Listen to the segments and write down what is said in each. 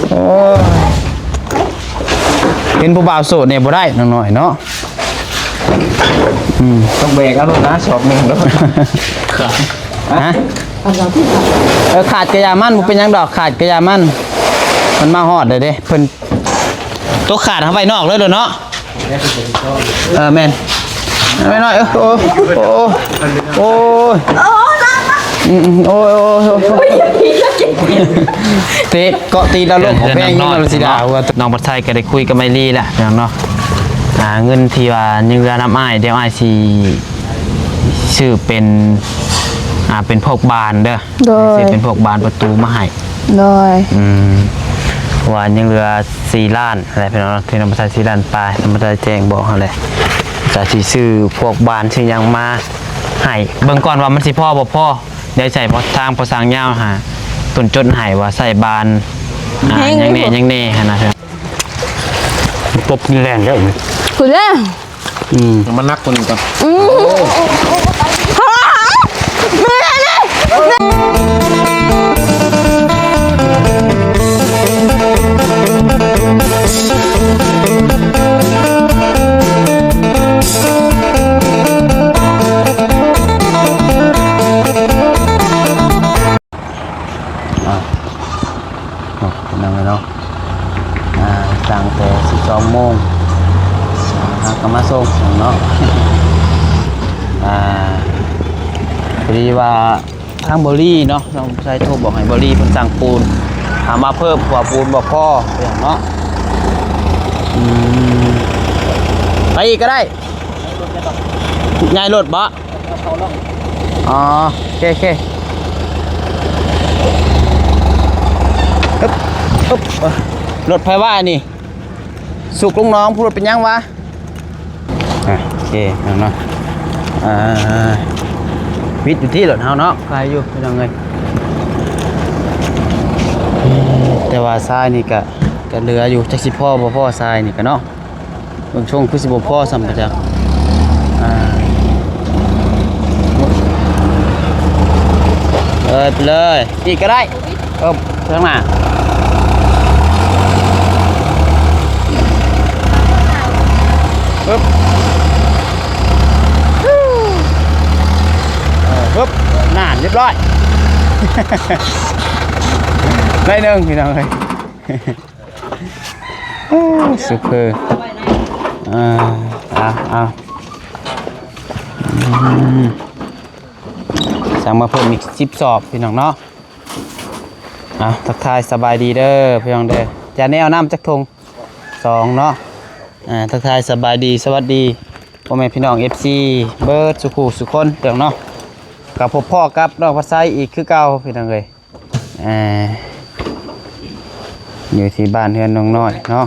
ໂອ້ຍ ເຫັນຜູ້ບ່າວໂສດນີ້ບໍ່ໄດ້ ນ້ອງນ້ອຍເນາະ. ອືມ ຕ້ອງແບກເອົາໂລດນະ ສອບໜຶ່ງໂລດ. ຮະ? ເອີ ຂາດກະຢ່າມັນ ບໍ່ເປັນຫຍັງດອກ ຂາດກະຢ່າມັນ ມັນມາຮອດແລ້ວເດ້. ເພິ່ນ ຕົວຂາດເຮົາໄວ້ນອກເລີຍໂລດເນາະ. ເອີ ແມ່ນ ແມ່ນນ້ອຍ. ເອີ ໂອ້ ໂອ້ ໂອ້ຍ ອືມ ໂອ້ຍ ໂອ້ຍ ໂອ້ຍ ໂອ້ຍ ເຕະເກາະຕີນດາວລົງຂອງແພງ ເຮືອນນ້ອງ ນ້ອງບັດໄຊກໍໄດ້ຄຸຍກັບໄອລີແລ້ວເນາະ. ອ່າ ເງິນທີ່ວ່າຍັງເຫຼືອນຳອ້າຍ ດຽວອ້າຍຊິຊື້ເປັນ ອ່າ ເປັນພວກບານເດີ. ໂດຍ ຊິເປັນພວກບານປະຕູມາໃຫ້. ໂດຍ ອືມ ເພາະວ່າຍັງເຫຼືອສີ່ລ້ານແຫຼະພີ່ນ້ອງເນາະ ທີ່ນ້ອງບັດໄຊ ສີ່ລ້ານປາຍ ນ້ອງບັດໄຊແຈ້ງບອກເຮົາແຫຼະ ກະຊິຊື້ພວກບານຊື້ຫຍັງມາໃຫ້ ເບິ່ງກ່ອນວ່າມັນຊິພໍບໍ່ພໍ. ດຽວໃຫ້ພໍ່ ທາງພໍ່ຊ່າງຍາວຫາເພິ່ນຈົດໃຫ້ວ່າໃຊ້ບານ ອ່າ ແຮງ ຫຍັງແນ່ ຫຍັງແນ່ຫັ້ນນະ. ປົບກິນແລ່ນແລ້ວ ພຸ້ນແຫຼະ. ອືມ ມັນໜັກກວ່ານີ້ກ່ອນ. ອືມ ອ່າ ເນາະ ພີ່ນ້ອງເອີຍເນາະ ອ່າ ຕັ້ງແຕ່ສິບສອງໂມງ ອ່າ ຫາກໍມາສົ່ງເນາະ. ອ່າ ພໍດີວ່າທາງບໍລີເນາະ ນ້ອງຊາຍໂທບອກໃຫ້ບໍລີເພິ່ນສັ່ງປູນ ຫາມາເພີ່ມ ເພາະວ່າປູນບໍ່ພໍເນາະ. ອືມ ໄປອີກກໍໄດ້ ຍ້າຍລົດບໍ່? ອໍ ໂອເຄ ໂອເຄ ອຶບ ອຶບ ລົດໃຜວະອັນນີ້? ສຸກລົງໜອງ ຜູ້ລົດເປັນຫຍັງວະ? ອ່ະ ໂອເຄເນາະ ອ່າ ວິດຢູ່ທີ່ລົດເຮົາເນາະ ໄກຢູ່ພີ່ນ້ອງເອີຍ. ແຕ່ວ່າຊາຍນີ້ກະ ກະເຫຼືອຢູ່ ຈັກຊິພໍບໍ່ພໍຊາຍນີ້ກະເນາະ. ເບິ່ງຊົງຄືຊິບໍ່ພໍຊ້ຳປະຈັກ ອ່າ ເອີ ໄປເລີຍ ອີກກໍໄດ້ ເອີ ທາງໜ້າ ປຶບ ເອີ ປຶບ ນັ້ນ ຮຽບຮ້ອຍ ໄດ້ໜຶ່ງ ພີ່ນ້ອງເອີຍ. ໂອ້ ຊຸບເພີ ເອີ ເອົາ ເອົາ ອືມ ສັ່ງມາເພີ່ມອີກສິບສອບ ພີ່ນ້ອງເນາະ. ເອົາ ທັກທາຍສະບາຍດີເດີ ພີ່ນ້ອງເດີ. ຈານແນວນ້ຳຈັກຖົງ? ສອງເນາະ. ອ່າ ທັກທາຍສະບາຍດີ ສະຫວັດດີ ພໍ່ແມ່ພີ່ນ້ອງ ເອັຟຊີ ເບິດສູ່ຜູ້ສູ່ຄົນ ພີ່ນ້ອງເນາະ. ກໍພົບພໍ້ກັບນ້ອງພັດໄຊອີກຄືເກົ່າ ພີ່ນ້ອງເອີຍ. ອ່າ ຢູ່ທີ່ບ້ານເຮືອນນ້ອງນ້ອຍເນາະ.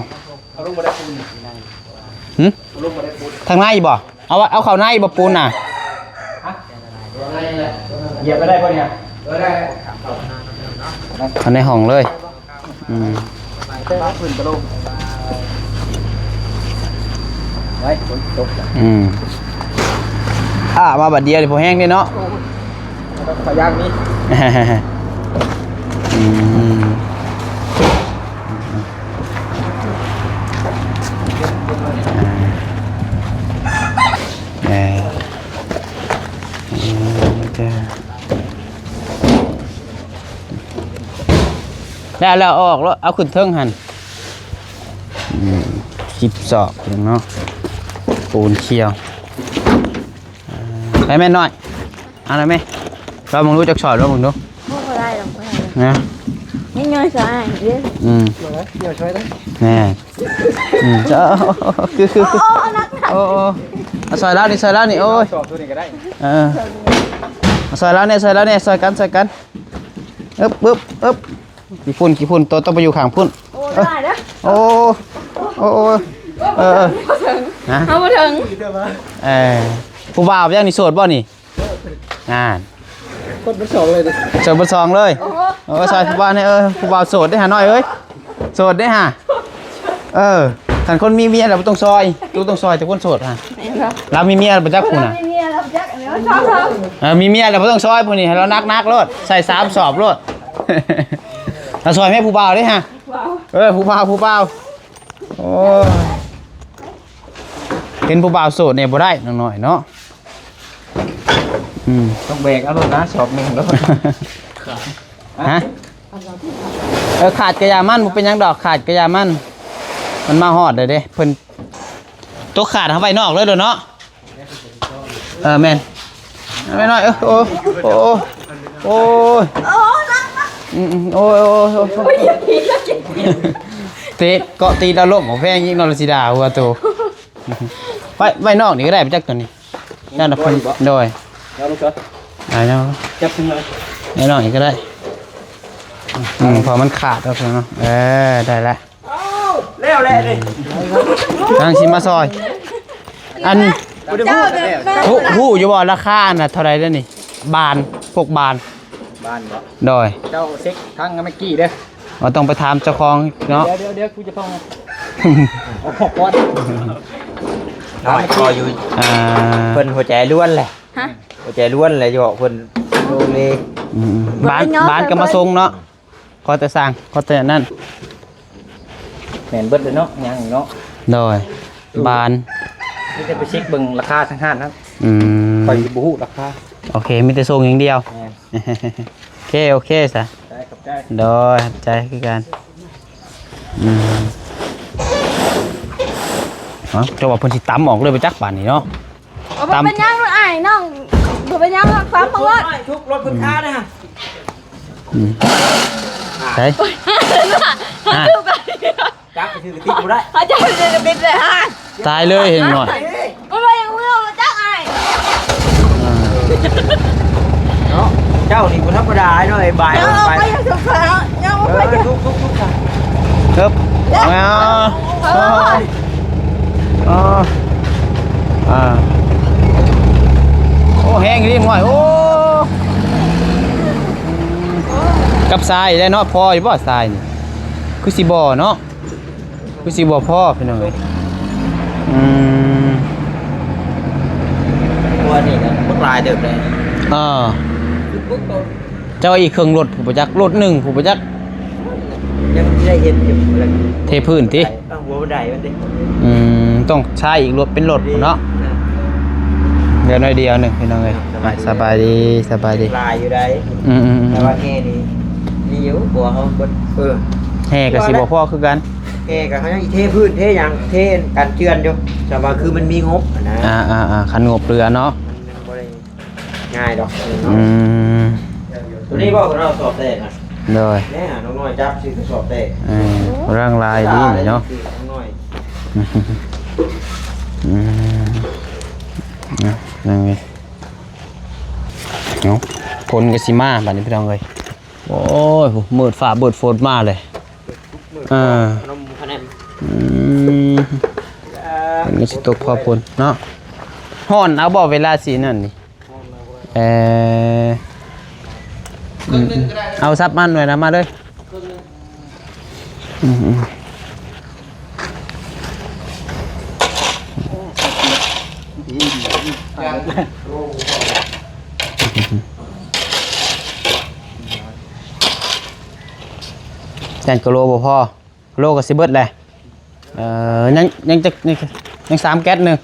ຫຶ? ທາງໃນບໍ່? ເອົາ ເອົາເຂົ້າໃນບໍ່ປູນນະ? ຫຽບໄປໄດ້ບໍ່ນີ້? ເຂົ້າໃນຫ້ອງເລີຍ. ອືມ ໄວ້ ຝົນຕົກ ອືມ ຖ້າມາບາດດຽວນີ້ພໍແຮງເດ້ເນາະ. ເຂົາຢາກມີ ອືມ ເອີ ເອີ ເຈົ້າ ແລ້ວ ແລ້ວເອົາອອກໂລດ ເອົາຂຶ້ນເທິງຫັ້ນ. ອືມ ສິບສອບເນາະ ປູນຂຽວ. ໄປແມ່ນ້ອຍ ເອົາໜ່ອຍແມ່ ລອງເບິ່ງດູ ຈັກຊອຍ ລອງເບິ່ງດູ. ບໍ່ ບໍ່ໄດ້ດອກ ບໍ່ໄດ້ ນະ ຍັງຍ່ອຍຊອຍເດ້. ອືມ ຍ່ອຍຊອຍໄດ້ ແນ່. ອືມ ຄື ຄື ຄື ໂອ້ ໂອ້ ໜັກ ໂອ້ ໂອ້ ເອົາຊອຍລາວນີ້ ຊອຍລາວນີ້ ໂອ້ຍ ຊອຍໂຕນີ້ກໍໄດ້ ເອີ ເອົາຊອຍລາວແນ່ ຊອຍລາວແນ່ ຊອຍກັນ ຊອຍກັນ. ອຶບ ອຶບ ອຶບ ຂີ້ຝຸ່ນ ຂີ້ຝຸ່ນ ໂຕຕ້ອງໄປຢູ່ຂ້າງພຸ້ນ. ໂອ້ ເອີ ໄດ້ເດີ ໂອ້ ໂອ້ ໂອ້ ເອີ ເອີ ເຮົາບໍ່ເຖິງ ຮະ ເຮົາບໍ່ເຖິງ. ເອີ ຜູ້ບ່າວຍັງນີ້ໂສດບໍ່ນີ້? ນັ້ນ ຄົນເບິດສອງເລີຍ ໂສດເບິດສອງເລີຍ. ໂອ້ໂຫ ເອີ ຊ່ອຍຜູ້ບ່າວແດ່ ເອີ ຜູ້ບ່າວໂສດເດ້ຫານ້ອຍເອີຍ ໂສດເດ້ຫາ. ເອີ ຄັນຄົນມີເມຍແລ້ວບໍ່ຕ້ອງຊ່ອຍ ບໍ່ຕ້ອງຊ່ອຍແຕ່ຄົນໂສດຫາ. ແມ່ນບໍ່? ລາວມີເມຍແລ້ວບໍ່ຈັກຜູ້ນະ ລາວມີເມຍແລ້ວບໍ່ຈັກ ອັນນີ້ວ່າຊອບເຮົາ. ເອີ ມີເມຍແລ້ວບໍ່ຕ້ອງຊ່ອຍຜູ້ນີ້ ໃຫ້ລາວໜັກໆໂລດ ໃສ່ສາມສອບໂລດ. ລາວຊ່ອຍແມ່ຜູ້ບ່າວເດ້ຫາ ຜູ້ບ່າວ ເອີ ຜູ້ບ່າວ ຜູ້ບ່າວ ໂອ້ຍ ເຫັນຜູ້ບ່າວໂສດແດ່ບໍ່ໄດ້ ນ້ອງນ້ອຍເນາະ. ອືມ ຕ້ອງແບກເອົາໂລດນະ ສອບໜຶ່ງໂລດ. ຮະ? ເອີ ຂາດກະຢ່າມັນ ບໍ່ເປັນຫຍັງດອກ ຂາດກະຢ່າມັນ ມັນມາຮອດແລ້ວເດ້ ເພິ່ນ ໂຕຂາດເຮົາໄວ້ນອກເລີຍເດີເນາະ. ເອີ ແມ່ນ ແມ່ນນ້ອຍ ເອີ ໂອ້ ໂອ້ ໂອ້ຍ ອືມ ໂອ້ຍ ໂອ້ຍ ໂອ້ຍ ເຕະເກາະຕີນເອົາລົ້ມ ແພງອີກເນາະ ລະຊິດ່າຫົວໂຕ. ໄວ້ ໄວ້ນອກນີ້ກະໄດ້ ໄປຈັກໂຕນີ້ ຢ້ານວ່າເພິ່ນ ໂດຍ ເອົາລົງກ່ອນ ອ່າ ເນາະ ຈັບຂຶ້ນມາ ໄວ້ນອກນີ້ກະໄດ້ ອືມ ເພາະມັນຂາດແລ້ວເນາະ ເອີ ໄດ້ລະ. ອ້າວ ແລ້ວແຫຼະນີ້ ນາງຊິມາຊ່ອຍ ອັນ ເຈົ້າເດີ ຮູ້ ຮູ້ຢູ່ບໍ່ລາຄາອັນນະເທົ່າໃດເດນີ້ ບານ ພວກບານ ບານບໍ? ໂດຍ ເຈົ້າເຊັກທາງແມັກກີ້ເດີ ວ່າຕ້ອງໄປຖາມເຈົ້າຂອງເນາະ. ດຽວ ດຽວ ດຽວ ກູຈະຟັງ ເອົາຂອງກ່ອນ ນ້ອຍ ຂໍຢູ່ ອ່າ ເພິ່ນຫົວໃຈລ້ວນແຫຼະ ຮະ ຫົວໃຈລ້ວນແຫຼະ ຢູ່ເພິ່ນໂລເລ ອືມ ບານ ບານກະມາສົ່ງເນາະ. ຂໍແຕ່ສ້າງ ຂໍແຕ່ອັນນັ້ນ ແມ່ນເບິດເລີຍເນາະ ຍັງເນາະ ໂດຍ ບານ ມີແຕ່ໄປເຊັກເບິ່ງລາຄາທາງຮ້ານນັ້ນ ອືມ ຂ້ອຍຊິບໍ່ຮູ້ລາຄາ ໂອເຄ ມີແຕ່ສົ່ງຢ່າງດຽວ ແມ່ນ ໂອເຄ ໂອເຄຊະ ໄດ້ ຂອບໃຈ ໂດຍ ຂອບໃຈຄືກັນ ອືມ ເອົ້າ ເຈົ້າວ່າເພິ່ນຊິຕຳອອກເລີຍບໍ່ຈັກບາດນີ້ເນາະ. ບໍ່ເປັນຫຍັງລູກອ້າຍນ້ອງ ບໍ່ເປັນຫຍັງ ຟັງເບິ່ງໂລດ ທຸບລົດເພິ່ນຄານະ ອືມ ໃສ ອ່າ ຈັບໄປຖືກະຕິດບໍ່ໄດ້ ເຂົາຈະໄປຖືກະຕິດເລີຍ ຕາຍເລີຍເຫັນໜ້ອຍ ມັນວ່າຍັງເມືອບໍ່ຈັກອ້າຍ ອ່າ ເນາະ ເຈົ້ານີ້ບໍ່ທຳມະດາເນາະ ໄອ້ບາຍ ເຈົ້າ ໄປ ໄປ ຍັງສົງສານເນາະ ຍັງບໍ່ ເອີ ໄປ ທຸບໆໆ ເອີບ ເອີ ເອີ ເອີ ອ່າ ໂອ້ ແຮງອີ່ຫຼີນ້ອຍ ໂອ້ ກັບຊາຍໄດ້ເນາະ ພໍຢູ່ບໍ່ຊາຍນີ້ ຄືຊິບໍ່ເນາະ ຄືຊິບໍ່ພໍພີ່ນ້ອງເອີຍ ອືມ ຕົວນີ້ກະບັກຫຼາຍເຕີບເລີຍ ເອີ ຄືປຸກໂຕ ເຈົ້າອີກເຄິ່ງລົດຜູ້ບໍ່ຈັກ ລົດໜຶ່ງຜູ້ບໍ່ຈັກ ຍັງຊິໄດ້ເຮັດຢູ່ ເທພື້ນຕິ ຕັ້ງຫົວບັນໄດມັນຕິ ອືມ ຕ້ອງໃຊ້ອີກລົດເປັນລົດພຸ້ນເນາະ ເອີ ເຫຼືອໜ້ອຍດຽວໜຶ່ງພີ່ນ້ອງເອີຍ ສະບາຍດີ ສະບາຍດີ ສະບາຍດີ ຫຼາຍຢູ່ໃດ ອືມໆໆ ແຕ່ວ່າແຮ່ນີ້ມີຢູ່ ເພາະວ່າເຮົາບໍ່ ເອີ ແຮ່ກະຊິບໍ່ພໍຄືກັນ ແຮ່ກະເຮົາຍັງຊິເທພື້ນເທຫຍັງ ເທກັນເຈື່ອນຢູ່ ແຕ່ວ່າຄືມັນມີງົບຫັ້ນນະ ອ່າໆໆ ຄັນງົບເຫຼືອເນາະ ມັນ ມັນບໍ່ໄດ້ ງ່າຍດອກ ອືມ ໂຕນີ້ບໍ່ ເຮົາສອບແຕກນະ ໂດຍ ແນ່ ນ້ອງນ້ອຍຈັບຊື່ກະສອບແຕກ ເອີ ກຳລັງລາຍດີເນາະ ນ້ອງນ້ອຍ ອືມ ເອົາ ນັ້ນໄງ ເອົາ ຝົນກະຊິມາບາດນີ້ພີ່ນ້ອງເອີຍ ໂອ້ຍ ມືດຟ້າມືດຝົນມາເລີຍ ເອີ ອືມ ມັນກະຊິຕົກພໍຝົນເນາະ ຮ້ອນເອົາບໍ່ເວລາຊິນັ້ນນີ້ ເອີ ອືມໆ ເອົາສັບມັນໄວ້ນະ ມາເລີຍ ອືມໆ ຢ້ານກະໂລບໍ່ພໍ ໂລກະຊິເບິດແຫຼະ ເອີ ຍັງ ຍັງຈັກ ຍັງ ຍັງສາມແກັດໜຶ່ງ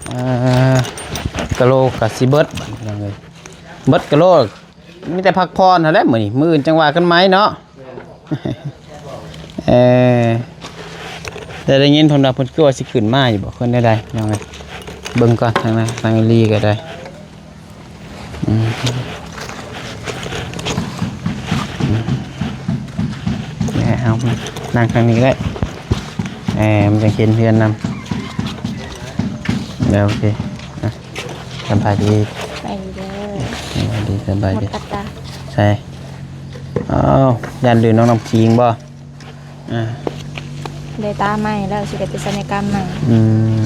ເອີ ກະໂລກະຊິເບິດບາດນີ້ເອີຍ ເບິດກະໂລ ມີແຕ່ພັກຜ່ອນຫັ້ນແຫຼະມື້ນີ້ ມື້ອື່ນຈັ່ງວ່າກັນໃໝ່ເນາະ ເອີ ແຕ່ໄດ້ຍິນເພິ່ນວ່າເພິ່ນຄືວ່າຊິຂຶ້ນມາຢູ່ບໍ່ ເພິ່ນແນວໃດ ເບິ່ງກ່ອນ ທາງນັ້ນ ທາງລີກະໄດ້. ອືມ ອືມ ແມ່ເຮົານັ່ງທາງນີ້ກະໄດ້ ແມ່ ມັນຈັ່ງເຫັນເຮືອນນຳ ແລ້ວ ໂອເຄ ອ່ະ ສະບາຍດີ ສະບາຍດີເດີ ສະບາຍດີ ສະບາຍດີ ໝົດກັດຕາ ໃສ່ ອ້າວ ຢ້ານລື່ນນ້ອງນ້ຳຄິງບໍ່? ອ່າ ໄດ້ຕາໃໝ່ແລ້ວ ຊິໄດ້ໄປສັນຍະກຳໃໝ່ ອືມ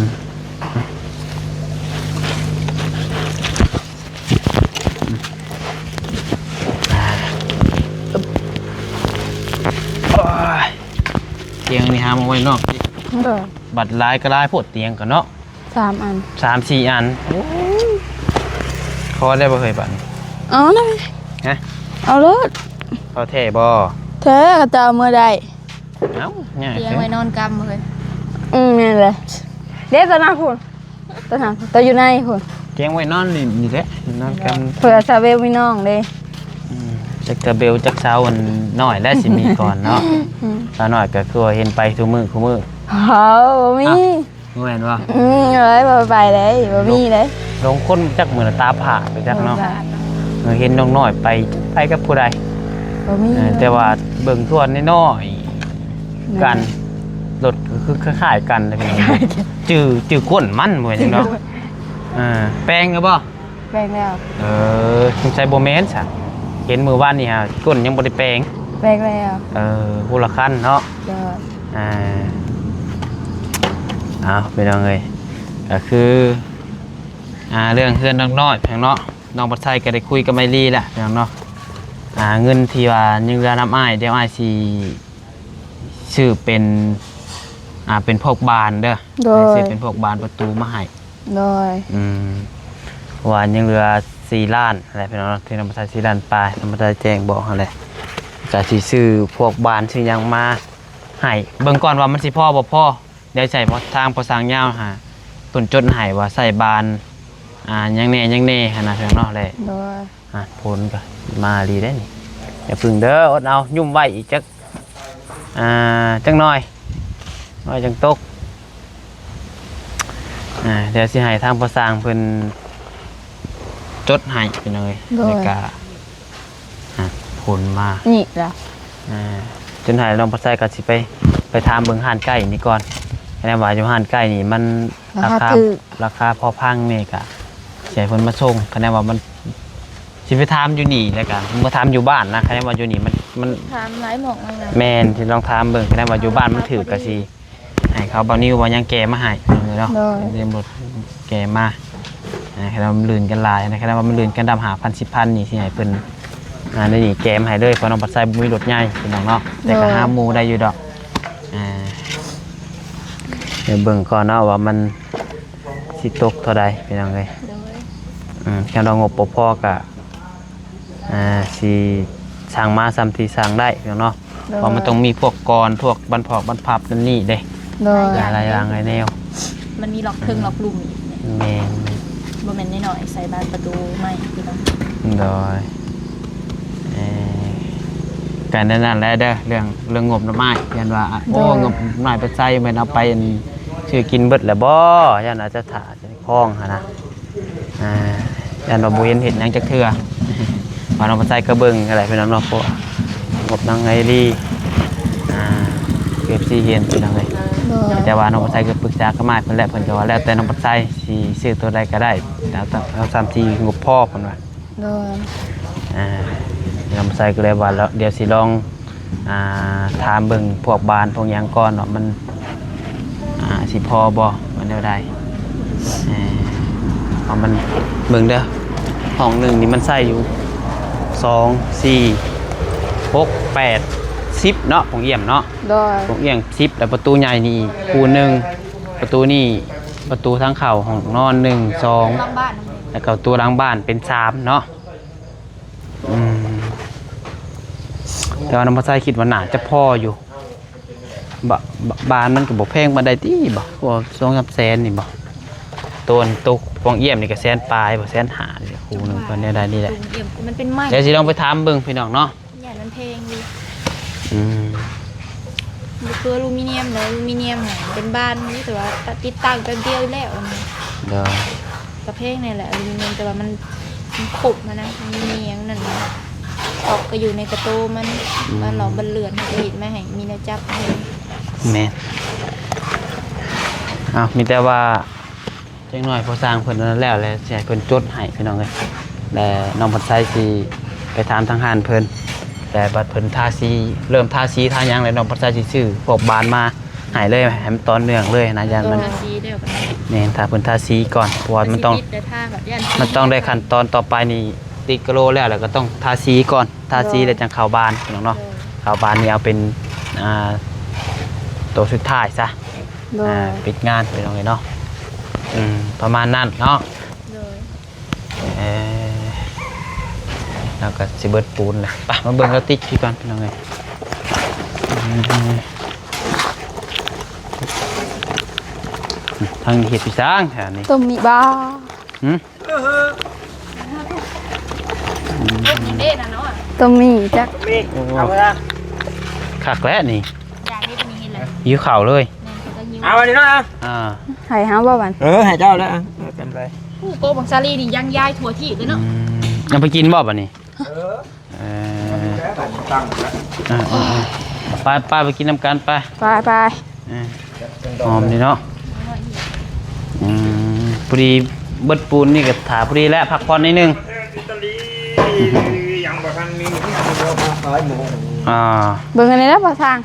ໂອ້ຍ ຕຽງນີ້ຫາມາໄວ້ນອກຕິ ເອີ ບັດຫຼາຍກະຫຼາຍໂພດຕຽງກະເນາະ ສາມອັນ ສາມສີ່ອັນ ໂອ້ຍ ພໍແລ້ວບໍ່ເຮີ້ຍບາດນີ້ ເອົານະ ຮະ ເອົາໂລດ ພໍແທ້ບໍ່? ແທ້ ເຂົາເຈົ້າເອົາເມືອໄດ້ ເອົ້າ ຍາກ ຕຽງໄວ້ນອນກຳເລີຍ. ອືມ ແມ່ນເລີຍ. ເດ້ ຕາໜ້າພຸ້ນ ຕາໜ້າ ຕາຢູ່ໃນພຸ້ນ. ຕຽງໄວ້ນອນຫຼິ້ນນີ້ແຫຼະ ນອນກຳ ເພື່ອຊາເວວມີນ້ອງເດ້. ອືມ ຈັກຕາເບວຈັກສາວອັນນ້ອຍແຫຼະ ຊິມີກ່ອນເນາະ. ອືມ ສາວນ້ອຍກໍຄືວ່າເຫັນໄປທຸກມື້ ຄູ່ມື້. ເຮົາບໍ່ມີ. ອ້າວ ບໍ່ແມ່ນບໍ່? ອືມ ເອີຍ ບໍ່ໄປເດ້ ບໍ່ມີເດ້. ລົງຄົນຈັກມື້ລະຕາຜາດໄປຈັກເນາະ. ເອີ ເຫັນນ້ອງນ້ອຍໄປ ໄປກັບຜູ້ໃດ? ບໍ່ມີ. ເອີ ແຕ່ວ່າເບິ່ງສ່ວນນ້ອຍໆ ກັນ ລົດກໍຄືຄ້າຍໆກັນເດ້ພີ່ນ້ອງ. ຈື່ ຈື່ກົ້ນມັນບໍ່ແມ່ນຫຍັງດອກ. ເອີ ແປງແລ້ວບໍ່? ແປງແລ້ວ. ເອີ ສົງໄສບໍ່ແມ່ນຊະ ເຫັນມື້ວານນີ້ຫາກົ້ນຍັງບໍ່ໄດ້ແປງ. ແປງແລ້ວ. ເອີ ຜູ້ລະຄັນເນາະ. ໂດຍ. ອ່າ ເອົາ ພີ່ນ້ອງເອີຍ ກໍຄື ອ່າ ເລື່ອງເຮືອນນ້ອງນ້ອຍ ພີ່ນ້ອງເນາະ. ນ້ອງບັດໄຊກໍໄດ້ຄຸຍກັບໄອລີແລ້ວ ພີ່ນ້ອງເນາະ. ອ່າ ເງິນທີ່ວ່າຍັງເຫຼືອນຳອ້າຍ ດຽວອ້າຍຊິຊື້ເປັນ ອ່າ ເປັນພວກບານເດີ. ໂດຍ. ຊື້ເປັນພວກບານປະຕູມາໃຫ້. ໂດຍ. ອືມ ເພາະວ່າຍັງເຫຼືອສີ່ລ້ານແຫຼະ ພີ່ນ້ອງເນາະ ທີ່ນ້ອງບັດໄຊ ສີ່ລ້ານປາຍ ນ້ອງບັດໄຊແຈ້ງບອກຫັ້ນແຫຼະ. ກະຊິຊື້ພວກບານຊື້ຫຍັງມາໃຫ້ ເບິ່ງກ່ອນວ່າມັນຊິພໍບໍ່ພໍ. ດຽວໃຫ້ທາງພໍ່ຊ່າງຍາວຫາເພິ່ນຈົດໃຫ້ວ່າໃຊ້ບານ ອ່າ ຫຍັງແດ່ຫຍັງແດ່ຫັ້ນນະ ພີ່ນ້ອງເນາະ. ແລະ ໂດຍ. ອ່າ ຝົນກໍມາອີ່ຫຼີເດ້ນີ້. ຢ່າເພິ່ງເດີ ອົດເອົາ ຍຸ່ມໄວ້ອີກຈັກ ອ່າ ຈັກໜ້ອຍ ໜ້ອຍຈັ່ງຕົກ. ອ່າ ດຽວຊິໃຫ້ທາງພໍ່ຊ່າງເພິ່ນຈົດໃຫ້ ພີ່ນ້ອງເອີຍ. ໂດຍ. ແລ້ວກະ ອ່າ ຝົນມານີ້ລະ. ອ່າ ຈົນໃຫ້ນ້ອງປາໄຊກໍຊິໄປ ໄປຖາມເບິ່ງຮ້ານໃກ້ນີ້ກ່ອນ. ຄະແນນວ່າຢູ່ຮ້ານໃກ້ນີ້ມັນລາຄາ ລາຄາຖືກ ລາຄາພໍຟັງນີ້ກະຊິໃຫ້ເພິ່ນມາສົ່ງ. ຄະແນນວ່າມັນ ຊິໄປຖາມຢູ່ນີ້ ແລ້ວກະມາຖາມຢູ່ບ້ານນະ. ຄະແນນວ່າຢູ່ນີ້ມັນ ມັນ ຖາມຫຼາຍໝ່ອງແລ້ວນະ. ແມ່ນ ຊິລອງຖາມເບິ່ງ. ຄະແນນວ່າຢູ່ບ້ານມັນຖືກກະຊິ ໃຫ້ເຂົາເບົານິວເບົາຫຍັງແກ່ມາໃຫ້ເນາະ. ໂດຍ. ເຕີມລົດແກ່ມາ. ອ່າ ຄັນວ່າມັນລື່ນກັນຫຼາຍນະ ຄັນວ່າມັນລື່ນກັນດຳຫ້າພັນ ສິບພັນນີ້ ຊິໃຫ້ເພິ່ນ ອ່າ ໃນນີ້ແກ່ມາໃຫ້ເລີຍ ເພາະນ້ອງປາໄຊບໍ່ມີລົດໃຫຍ່ ພີ່ນ້ອງເນາະ. ແຕ່ກໍ ໂດຍ ຫາໝູ່ໄດ້ຢູ່ດອກ. ອ່າ ດຽວເບິ່ງກ່ອນເນາະວ່າມັນຊິຕົກເທົ່າໃດ ພີ່ນ້ອງເອີຍ. ໂດຍ. ອືມ ຄັນວ່າງົບບໍ່ພໍກໍ ອ່າ ຊິສັ່ງມາສ່ຳທີ່ສັ່ງໄດ້ເນາະ. ໂດຍ. ເພາະມັນຕ້ອງມີພວກກອນ ພວກບັນພອກບັນພັບນັ້ນນີ້ເດ້. ໂດຍ. ຫຼາຍຢ່າງຫຼາຍແນວ ມັນມີລັອກເທິງ ອືມ ລັອກລຸ່ມອີກ. ແມ່ນໆ ບໍ່ແມ່ນນ້ອຍໆ ໃສ່ບານປະຕູໃໝ່ພີ່ນ້ອງ. ໂດຍ. ເອີ ກໍແນວນັ້ນແຫຼະເດີ ເລື່ອງ ເລື່ອງງົບນ້ຳອ້າຍ ຢ້ານວ່າ ໂອ້ ໂດຍ ງົບນ້ອຍປາໄຊແມ່ນເອົາໄປ ອັນ ຊື້ກິນເບິດແລ້ວບໍ່ ຢ້ານອາດຈະຖ້າ ຄອງຫັ້ນນະ. ອ່າ ຢ້ານວ່າບໍ່ເຫັນເຮັດຫຍັງຈັກເທື່ອ. ວ່ານ້ອງປາໄຊກໍເບິ່ງກໍໄດ້ພີ່ນ້ອງເນາະ ເພາະງົບນາງໄອລີ ອ່າ ເອັຟຊີ ເຫັນພີ່ນ້ອງເອີຍ. ໂດຍ. ແຕ່ວ່ານ້ອງປາໄຊກໍປຶກສາກັບອ້າຍເພິ່ນແລ້ວ ເພິ່ນກໍວ່າແລ້ວແຕ່ນ້ອງປາໄຊຊິຊື້ໂຕໃດກໍໄດ້ ແຕ່ເອົາ ເອົາ ເອົາສ່ຳທີ່ງົບພໍເພິ່ນວ່າ. ໂດຍ. ອ່າ ນ້ອງປາໄຊກໍເລີຍວ່າ ດຽວຊິລອງ ອ່າ ຖາມເບິ່ງພວກບ້ານພວກຫຍັງກ່ອນວ່າມັນ ອ່າ ຊິພໍບໍ່ ມັນແນວໃດ. ເອີ ເພາະມັນ ເບິ່ງເດີ ຫ້ອງໜຶ່ງນີ້ມັນໃຊ້ຢູ່ ສອງ ສີ່ ຫົກ ແປດ ສິບເນາະ ຂອງຢ້ຽມເນາະ. ໂດຍ. ຂອງຢ້ຽມສິບ ແລ້ວປະຕູໃຫຍ່ນີ້ອີກຄູ່ໜຶ່ງ ປະຕູນີ້ ປະຕູທາງເຂົ້າຫ້ອງນອນໜຶ່ງ ສອງ ຫຼັງບ້ານ ແລ້ວກໍປະຕູຫຼັງບ້ານເປັນສາມເນາະ. ອືມ ແຕ່ວ່ານ້ອງປາໄຊຄິດວ່າໜ້າຈະພໍຢູ່. ບະ ບະ ບານມັນກໍບໍ່ແພງປານໃດຕິ ບໍ່ ສອງສາມແສນນີ້ບໍ່? ໂຕນ ໂຕປ່ອງຢ້ຽມນີ້ກໍແສນປາຍບໍ່ ແສນຫ້ານີ້ ຄູ່ໜຶ່ງ ເພິ່ນແນວໃດນີ້ແຫຼະ. ປ່ອງຢ້ຽມມັນເປັນໄມ້ ດຽວຊິລອງໄປຖາມເບິ່ງພີ່ນ້ອງເນາະ. ຢ້ານມັນແພງຢູ່. ອືມ ບໍ່ຄືອາລູມີນຽມເນາະ ອາລູມີນຽມຫັ້ນເປັນບານຢູ່ ແຕ່ວ່າຕິດຕັ້ງແປັບດຽວແລ້ວ. ໂດຍ. ກະແພງແນ່ແຫຼະອາລູມີນຽມ ແຕ່ວ່າມັນ ມັນຄົບຫັ້ນນະ ມັນມີຫຍັງນັ້ນ ຕອກກໍຢູ່ໃນກະໂຕມັນ. ອືມ ບານຫຼອກບານເລື່ອນເຮົາກໍເຮັດມາໃຫ້ ມີແນວຈັບໃຫ້. ແມ່ນ. ເອົາ ມີແຕ່ວ່າຈັກໜ້ອຍພໍສ້າງເພິ່ນນັ້ນແລ້ວ ແລ້ວຊິໃຫ້ເພິ່ນຈົດໃຫ້ພີ່ນ້ອງເອີຍ ແລ້ວນ້ອງພັດໄຊຊິໄປຖາມທາງຮ້ານເພິ່ນ ແຕ່ບັດເພິ່ນທາສີ ເລີ່ມທາສີທາຫຍັງແລ້ວ ນ້ອງພັດໄຊຊິຊື້ພວກບານມາ ໃຫ້ເລີຍ ໃຫ້ມັນຕໍ່ເນື່ອງເລີຍນະ ຢ້ານມັນ ແມ່ນ ຖ້າເພິ່ນທາສີກ່ອນ ເພາະວ່າມັນຕ້ອງ ມັນຕ້ອງໄດ້ຂັ້ນຕອນຕໍ່ໄປນີ້ ຕິດກະໂລແລ້ວ ແລ້ວກໍຕ້ອງທາສີກ່ອນ ທາສີແລ້ວຈັ່ງເຂົ້າບານພີ່ນ້ອງເນາະ. ເຂົ້າບານນີ້ເອົາເປັນ ອ່າ ໂຕສຸດທ້າຍຊະ ອ່າ ປິດງານພີ່ນ້ອງເອີຍເນາະ. ອືມ ປະມານນັ້ນເນາະ. ໂດຍ. ເອີ ລາວກໍຊິເບິດປູນແລ້ວ ໄປ ມາເບິ່ງລາວຕິດຄືກັນພີ່ນ້ອງເອີຍ. ອືມ ທາງເຮັດພິຊາງແທ້ນີ້ ຕົ້ມໝີ່ບໍ່? ຫື? ຕົ້ມໝີ່ຈັກ ໂອ້ ເອົາເວລາ ຄັກແລ້ວນີ້ ຢາກໄດ້ປານນີ້ເຫັນແລ້ວ ຫິວເຂົ້າເລີຍ ແມ່ນ ເຂົາກໍຫິວ ເອົາອັນນີ້ເນາະ ອ່າ ໃຫ້ເຮົາບໍ່ບັດ ເອີ ໃຫ້ເຈົ້າແລ້ວ ເອົາກັນໄປ ຜູ້ໂກບັງສາລີນີ້ຍັງຍ້າຍທົ່ວທີ່ເລີຍເນາະ ອືມ ເອົາໄປກິນບໍ່ບັດນີ້? ເອີ ເອີ ຕັ້ງແລ້ວ ອ່າໆໆ ໄປໆ ໄປກິນນຳກັນ ໄປ ໄປໆ ເອີ ຫອມດີເນາະ ອືມ ພໍດີເບິດປູນນີ້ກໍຖ້າພໍດີແລ້ວ ພັກຜ່ອນໜ້ອຍໜຶ່ງ ຍັງບໍ່ທັນມີ ອ່າ ເບິ່ງອັນນີ້ແລ້ວບໍ່ທາງ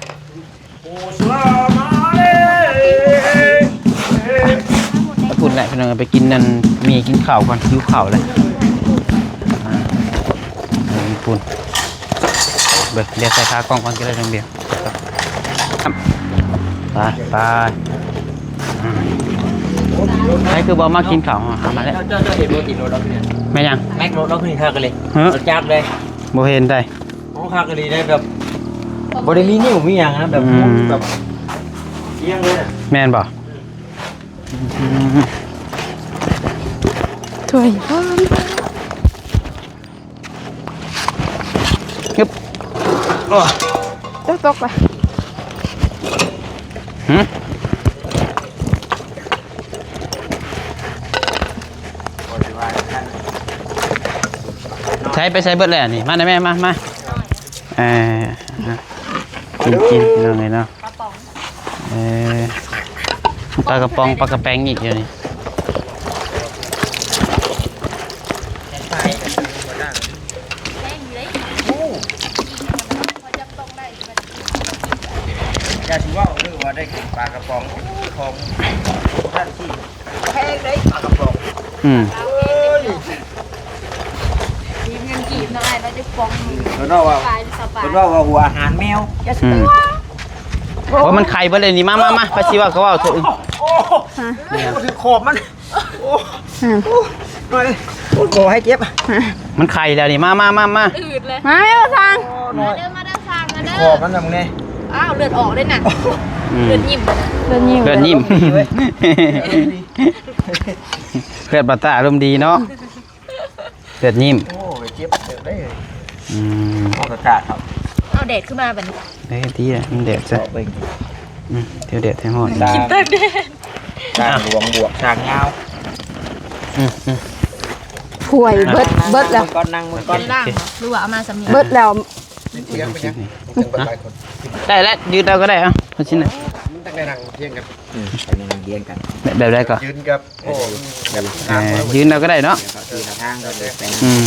ພຸ້ນແຫຼະພີ່ນ້ອງ ໄປກິນອັນໝີ່ກິນເຂົ້າກ່ອນ ຫິວເຂົ້າແລ້ວ ອ່າ ເບິ່ງພຸ້ນ ເບິ່ງ ດຽວໃສ່ຂາກ້ອງກ່ອນກໍໄດ້ ນ້ອງເບວ ໄປ ໄປ ໃຜຄືບໍ່ມາກິນເຂົ້າ ເອົາມາແລ້ວ ເຈົ້າ ເຈົ້າເຫັນບໍ່ ຕີນລົດເຮົານີ້ ແມ່ນຫຍັງ ແມັກລົດເຮົາຄືຄັກເລີຍ ຮະ ຈັກເລີຍ ບໍ່ເຫັນໃດ ໂອ້ ຄັກອີ່ຫຼີເດ້ ແບບ ບໍ່ໄດ້ມີນິ້ວມີຫຍັງນະ ແບບ ອືມ ແບບ ອຽງເລີຍນະ ແມ່ນບໍ່? ອືມ ຖ້ວຍ ຮຶບ ໂອ້ ຕົກ ຕົກໄປ ຫື? ໃສ ໄປໃສເບິດແລ້ວນີ້ ມາແນ່ແມ່ ມາ ມາ ເອີ ກິນ ກິນ ພີ່ນ້ອງເອີຍເນາະ ເອີ ປາກະປ໋ອງ ປາກະແປງອີກດຽວນີ້ ຢ່າຊິເວົ້າເດີວ່າໄດ້ກິນປາກະປ໋ອງ ໂອ້ຍ ຂອງທ່ານທີ່ ແພງເດ້ປາກະປ໋ອງ ອືມ ເອີຍ ເງິນກີບເນາະ ອ້າຍເນາະ ຈັກປ໋ອງໜຶ່ງ ເພິ່ນເວົ້າວ່າ ປາຍສະບາຍ ເພິ່ນເວົ້າວ່າຫົວອາຫານແມວ ຢ່າຊິ ອືມ ໂອ້ ມັນໄຂ່ເບິດເລີຍນີ້ ມາ ມາ ມາ ໄປຊິວ່າກໍເວົ້າເຖາະ ໂອ້ ຮະ ຖືກຂອບມັນ ໂອ້ ອືມ ໂອ້ຍ ໂອ້ຍ ຂໍໃຫ້ເຈັບ ມັນໄຂ່ແລ້ວນີ້ ມາ ມາ ມາ ມາ ອືດເລີຍ ມາແມ່ບໍ່ຊ່າງ ມາເດີ ມາເດີຊ່າງ ມາເດີ ຂໍມັນນຳແດ່ ອ້າວ ເລືອດອອກເດ້ນະ ອືມ ເລືອດຍິ້ມ ເລືອດຍິ້ມ ເລືອດຍິ້ມ ເລືອດບໍ່ຕາອາລົມດີເນາະ ເລືອດຍິ້ມ ໂອ້ຍ ເຈັບເຕີບເດ້ ອືມ ເອົາກະກາດເອົາ ເອົາແດດຂຶ້ນມາບັດນີ້ ເອີ ດີລະ ມັນແດດຊະ ເອົາເບິ່ງ ອືມ ແຖວແດດແຖວຮ້ອນ ສ້າງ ກິນຕາກແດດ ສ້າງຫຼວງບວກສ້າງຍາວ ອືມໆ ຖ້ວຍເບິດ ເບິດແລ້ວ ນັ່ງເບິ່ງກ່ອນ ນັ່ງເບິ່ງກ່ອນ ໂອເຄ ລ້າງເນາະ ຫຼືວ່າເອົາມາສ່ຳນີ້ ເບິດແລ້ວ ໄດ້ແລ້ວ ຢືນເອົາກໍໄດ້ ເອົາ ເອົາຊິນະ ມັນຕ້ອງໄດ້ນັ່ງຮຽງກັນ ອືມ ໄປນັ່ງຮຽງກັນ ແບບ ແບບໃດກໍ ຢືນກັບ ໂອ້ ແບບ ເອີ ຢືນເອົາກໍໄດ້ເນາະ ເອີ ທາງກໍໄດ້ ອືມ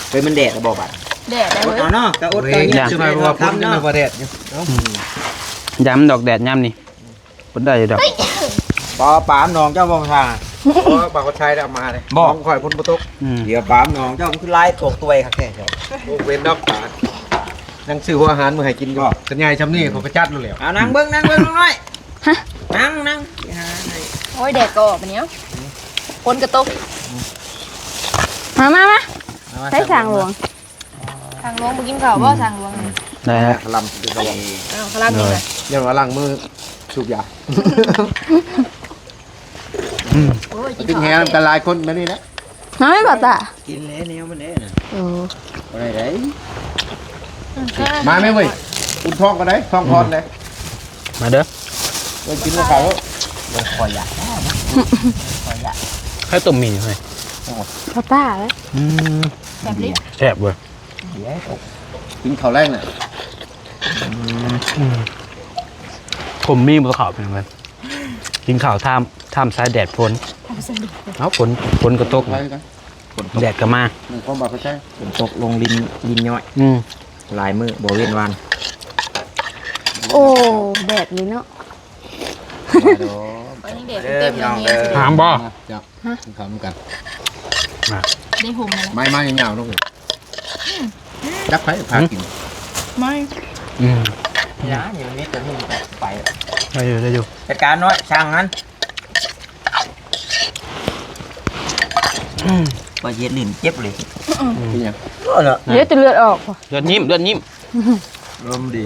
ເອີຍ ມັນແດດແລ້ວບໍ່ບາດ ແດດແລ້ວ ອົດເອົາເນາະ ກໍອົດເອົາ ເອີຍ ຢ້ານ ບໍ່ແດດຢູ່ ອືມ ຢ້ານມັນອອກແດດຍາມນີ້ ບໍ່ໄດ້ດອກ ປາ ປາໜອງເຈົ້າບໍ່ທາງ ໂອ້ ປາກະໄຊໄດ້ເອົາມາເດ້ ບໍ່ ຂອງຂ້ອຍຝົນບໍ່ຕົກ ອືມ ດຽວປາໜອງເຈົ້າຄືຫຼາຍຕົກຕົວຍຄັກແທ້ເຈົ້າ ໂອ້ ເວັນດອກປາ ຍັງຊື້ຫົວອາຫານມື້ໃຫ້ກິນຢູ່ ຄັນໃຫຍ່ຊ່ຳນີ້ ອືມ ເຂົາກໍຈັດໂລດແລ້ວ ເອົານັ່ງເບິ່ງ ນັ່ງເບິ່ງໜ້ອຍ ຮະ ນັ່ງ ນັ່ງ ໂອ້ຍ ແດດກໍອອກປານນີ້ ຝົນກໍຕົກ ມາ ມາ ມາ ມາ ໃຊ້ຊ່າງຫຼວງ ຊ່າງຫຼວງບໍ່ກິນເຂົ້າບໍ່ ຊ່າງຫຼວງ ໄດ້ລະ ຄະລຳ ເອົາຄະລຳນີ້ລະ ຢ້ານວ່າລ້າງມືສູບຢາ ອືມ ໂອ້ຍ ກິນເຂົ້າ ຕິດແຮງກັນຫຼາຍຄົນແບບນີ້ແຫຼະ ມາແມ່ບໍ່ຕາ ກິນແລ້ວແນວມັນແດ່ນະ ໂອ້ ບໍ່ໄດ້ໃດ ອືມ ມາແມ່ເວີ້ຍ ອຸ່ນທ້ອງກໍໄດ້ ທ້ອງຄອນເດ້ ມາເດີ ເອີ ກິນກັບເຂົ້າ ເອີ ຂ້ອຍຢາກ ຂ້ອຍຢາກ ໃຫ້ຕົ້ມໝີ່ໃຫ້ ໂອ້ ປາຕາເລີຍ ອືມ ແຊບເລີຍ ແຊບເວີ້ຍ ກິນເຂົ້າແລງນະ ອືມ ອືມ ຜົມມີບໍ່ເຂົ້າເປັນຫຍັງ ກິນເຂົ້າທ່າມ ທ່າມສາຍແດດຝົນ ເອົາ ຝົນ ຝົນກໍຕົກ ຝົນຕົກ ແດດກໍມາ ມີຄວາມວ່າເຂົ້າໃຈ ຝົນຕົກລົງລິນ ລິນຍ້ອຍ ອືມ ຫຼາຍມື້ບໍ່ເວັ້ນຫວ່ານ ໂອ້ ແດດນີ້ເນາະ ວ່າດອກ ໄປທາງແດດເຕັມໆ ເລີຍນີ້ ຫາມບໍ່ ເຈົ້າ ຮະ ກິນເຂົ້ານຳກັນ ມາ ໄດ້ຫົ່ມແລ້ວ ໄມ້ມາຍາວໆ ເນາະ ອືມ ຈັກໃຜພາກິນ ໄມ້ ອືມ ຢ່າ ນີ້ມັນມີແຕ່ນີ້ໄປ ໄດ້ຢູ່ ໄດ້ຢູ່ ຈັດການໜ້ອຍ ຊ່າງມັນ ອືມ ວ່າຊິເຮັດນີ້ເຈັບເລີຍ ອືມ ເປັນຫຍັງ ເນາະ ເລືອດ ເລືອດອອກ ເລືອດຍິ້ມ ເລືອດຍິ້ມ ລມດີ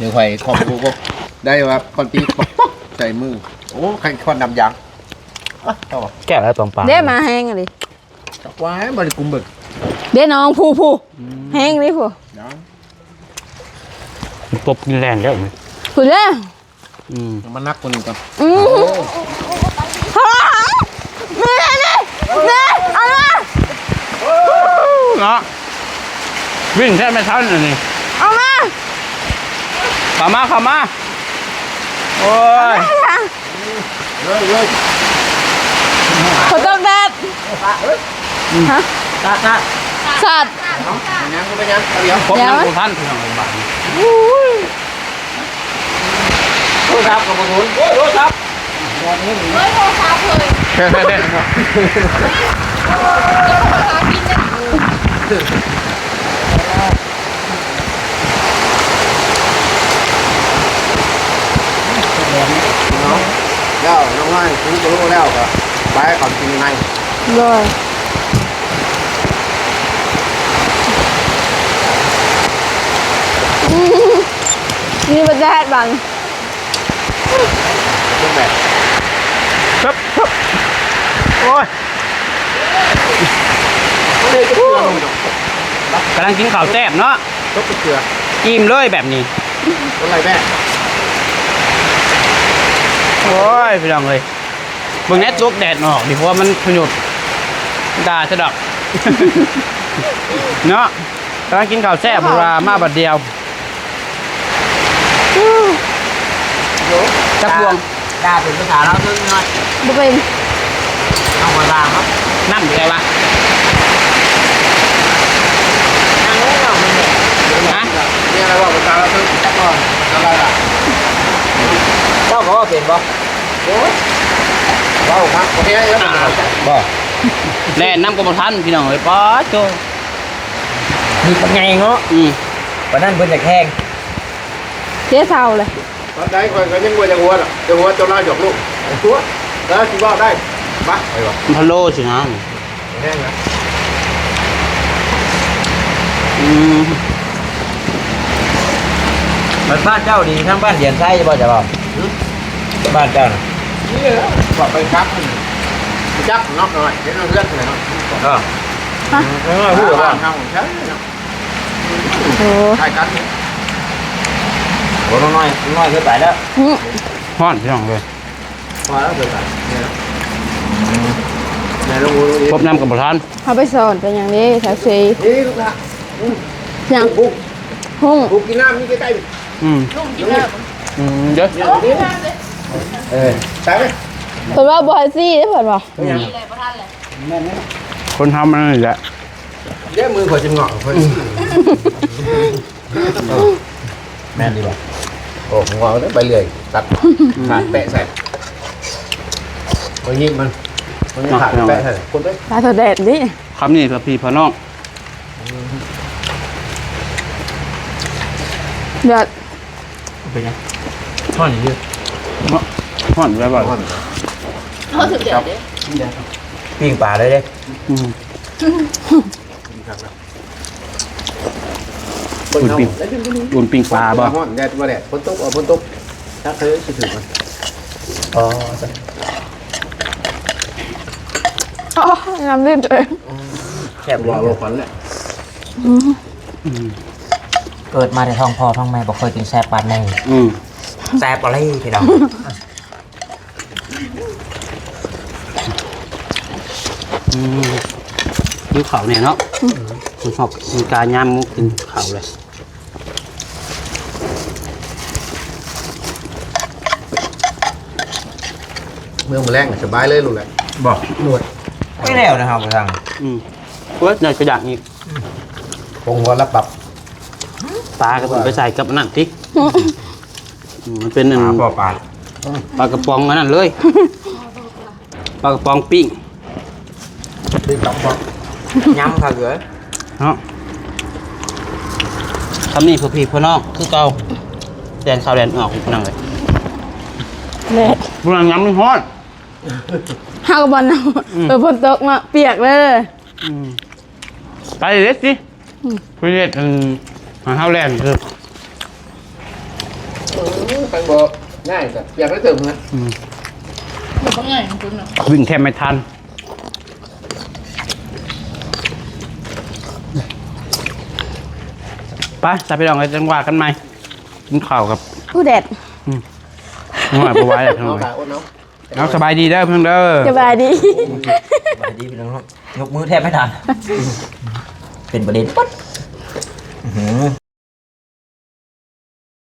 ດຽວຂ້ອຍຂອບຄູບໍ່ ໄດ້ວ່າປະຕິ ປະ ໃສ່ມື ໂອ້ ໃຄຄວັນນ້ຳຢາງ ອ່ະ ເອົາ ແກ້ວແລ້ວຕອງປາ ເດ້ ມາແຮງອີ່ຫຼີ ຈັກວ່າໃຫ້ບໍ່ໄດ້ກຸມເບິ່ງ ເດ້ ນ້ອງຜູ້ ຜູ້ ອືມ ແຮງເດ້ຜູ້ ຍັງ ປົບກິນແລ່ນແລ້ວນີ້ ຜູ້ເດ້ ອືມ ມັນໜັກກວ່ານີ້ກ່ອນ ອືມ ໂອ້ ນີ້ ນີ້ ນີ້ ເອົາມາ ເນາະ ວິ່ງແທບໄມ່ທັນອັນນີ້ ເອົາມາ ເຂົ້າມາ ເຂົ້າມາ ໂອ້ຍ ເລີຍ ເລີຍ ຝົນຕົກແດດ ເອີຍ ຮະ ສາດ ສາດ ສາດ ເອົ້າ ຍັງບໍ່ໄປຍັງ ດຽວ ພົບຍັງບໍ່ທັນ ພີ່ນ້ອງເອີຍ ບາດນີ້ ໂທລະສັບກໍບໍ່ໂດນ ໂອ້ຍ ໂທລະສັບ ເຮີ້ຍ ໂທລະສັບເຮີ້ຍ ແທ້ໆໆ ເນາະ ແລ້ວນ້ອງນ້ອຍ ເປັນກະໂລແລ້ວກໍບາຍເຂົ້າກິນໃນ ໂດຍ ນີ້ບໍ່ໄດ້ບາດ ເປັນແບບ ຄັບ ຄັບ ໂອ້ຍ ກຳລັງກິນເຂົ້າແຊບເນາະ ຕົກເກືອ ອີ່ມເລີຍແບບນີ້ ບໍ່ໄດ້ແບບ ໂອ້ຍ ພີ່ນ້ອງເອີຍ ເບິ່ງແດ່ ຕົກແດດອອກນີ້ ເພາະວ່າມັນພະຍຸດ ດ່າຊະດອກ ເນາະ ກຳລັງກິນເຂົ້າແຊບ ເພິ່ນວ່າມາບາດດຽວ ຈັກບ່ວງ ດ່າເປັນພາສາລາວເຖິງໜ້ອຍ ບໍ່ເປັນ ເອົາພາສາມາ ນຳແຕ່ວ່າ ຮະ ມີອະໄລເວົ້າພາສາລາວເຖິງ ຈັກບ່ວງ ເຈົ້າກໍເວົ້າເປັນບໍ່? ໂອ້ຍ ເວົ້າມາບໍ່ໄດ້ ບໍ່ ແລ່ນນຳກໍບໍ່ທັນ ພີ່ນ້ອງເອີຍ ປາດໂທ້ ມີປາໃຫຍ່ເນາະ ອືມ ປານນັ້ນເພິ່ນຢາກແຂ່ງ ເສຍເຊົາເລີຍ ຕອນໃດຂ້ອຍກໍຍັງບໍ່ຢາກຫົວດອກ ຈະຫົວເຈົ້າລາວຫຍອກລູກ ຫົວ ແລ້ວຊິເວົ້າໄດ້ ມາ ໄປວະ ມັນພະໂລຊິນະ ແຮງນະ ອືມ ບ້ານເຈົ້ານີ້ທາງບ້ານດຽນໄຊບໍ່ ເຈົ້າເວົ້າ? ບ້ານເຈົ້ານະ ນີ້ແຫຼະ ວ່າໄປກັບ ຈັກເນາະ ເຮັດເຮືອນເນາະ ເອີ ເອີ ຮູ້ວ່າບ້ານເຮົາໃຊ່ເນາະ ໂອ້ ໃກ້ກັນ ໂອ້ ນ້ອຍ ນ້ອຍເກີນໄປແລ້ວ ອື ຮ້ອນ ພີ່ນ້ອງເອີຍ ພໍແລ້ວເກີນໄປ ນີ້ແຫຼະ ແມ່ນ ພົບນຳກັບບໍ່ທັນ ເຮົາໄປສອນເປັນຫຍັງເດ້ ສາວເຊ ນີ້ລູກຫຼານ ຫຍັງ ຫຸ້ງ ຫຸ້ງ ຫຸ້ງກິນນ້ຳ ນີ້ໃກ້ໆ ອືມ ຫຸ້ງກິນນ້ຳ ອືມ ເດີ ເອີ ຕາຍໄປ ເພິ່ນວ່າບໍ່ໃຫ້ຊີ້ເດ້ ເພິ່ນວ່າ ອືມ ແມ່ນ ຄົນເຮົາມັນນີ້ແຫຼະ ເດ້ ມືຂ້ອຍຊິງອກ ຂ້ອຍ ອືມ ແມ່ນດີບໍ່? ໂອ້ ງອກເດ້ ໄປເລື່ອຍ ຕັດ ຂາດແປະໃສ່ ບໍ່ຍິບມັນ ມັນຂາດແປະໃສ່ ຄົນເດ້ ປາສະແດດນີ້ ຄຳນີ້ພາພີ່ພານ້ອງ ເດືອດ ເປັນຫຍັງ? ຮ້ອນຢູ່ເດີ ເນາະ ຮ້ອນແລ້ວວ່າ ຮ້ອນ ເຮົາຖືກແດດເດ້ ປີ້ງປາເລີຍເດ້ ອືມ ອຸ່ນປີ້ງ ອຸ່ນປີ້ງປາບໍ່? ຮ້ອນແດດບໍ່ແດດ ຝົນຕົກ ເອົາຝົນຕົກ ຈັກເທື່ອຊິຖືກມັນ ອໍ ອໍ ນ້ຳດື່ມຕົວເອງ ແຊບ ບໍ່ ບໍ່ຄວັນແຫຼະ ອືມ ອືມ ເກີດມາແຕ່ທ້ອງພໍ່ທ້ອງແມ່ ບໍ່ເຄີຍກິນແຊບປານນີ້ ອືມ ແຊບອີ່ຫຼີພີ່ນ້ອງ ອືມ ຫິວເຂົ້າແນ່ເນາະ ອືມ ມັນຮອດ ມັນກາຍາມກິນເຂົ້າແລ້ວ ເມືອມື້ແລງສະບາຍເລີຍລູກແຫຼະ ບໍ່ ໂດຍ ໄປແລ້ວນະເຮົາໄປທາງ ອືມ ໂອ້ຍ ໜ້ອຍກະຢາກອີກ ປົງຫົວລະປັບ ປາກໍເພິ່ນໄປໃສ່ກັບອັນນັ້ນຕິ ອືມ ມັນເປັນອັນ ປາ ພໍ່ປາ ປາກະປ໋ອງອັນນັ້ນເລີຍ ປາກະປ໋ອງປີ້ງ ປີ້ງກັບ ຍຳຄັກເລີຍເນາະ ຄຳນີ້ເພື່ອພີ່ເພື່ອນ້ອງຄືເກົ່າ ແລ່ນເຂົ້າແລ່ນອອກນຳເລີຍ ແດດ ບໍ່ນັ້ນຍຳມັນຮ້ອນ ເຮົາກໍບໍ່ນຳ ອືມ ເອີ ຝົນຕົກເນາະ ປຽກເລີຍ ອືມ ໄປເລີຍຕິ ອືມ ເພິ່ນເຮັດອັນໃຫ້ເຮົາແລ່ນຄື ເອີ ໄປບໍ່ ງ່າຍ ກໍຢາກໄດ້ເຕີມນະ ອືມ ແບບວ່າງ່າຍຂອງເພິ່ນເນາະ ວິ່ງແທບໄມ່ທັນ. ໄປ ຊະພີ່ນ້ອງເອີຍ ຈັ່ງວ່າກັນໃໝ່ ກິນເຂົ້າກັບ ໂອ້ ແດດ ອືມ ໂອ້ຍ ບໍ່ໄຫວແລ້ວພີ່ນ້ອງເອີຍ ເອົາ ສະບາຍດີເດີພີ່ນ້ອງເດີ ສະບາຍດີ ສະບາຍດີພີ່ນ້ອງ ຍົກມືແທບໄມ່ທັນ ເປັນປະເດັນປຶດ ອື.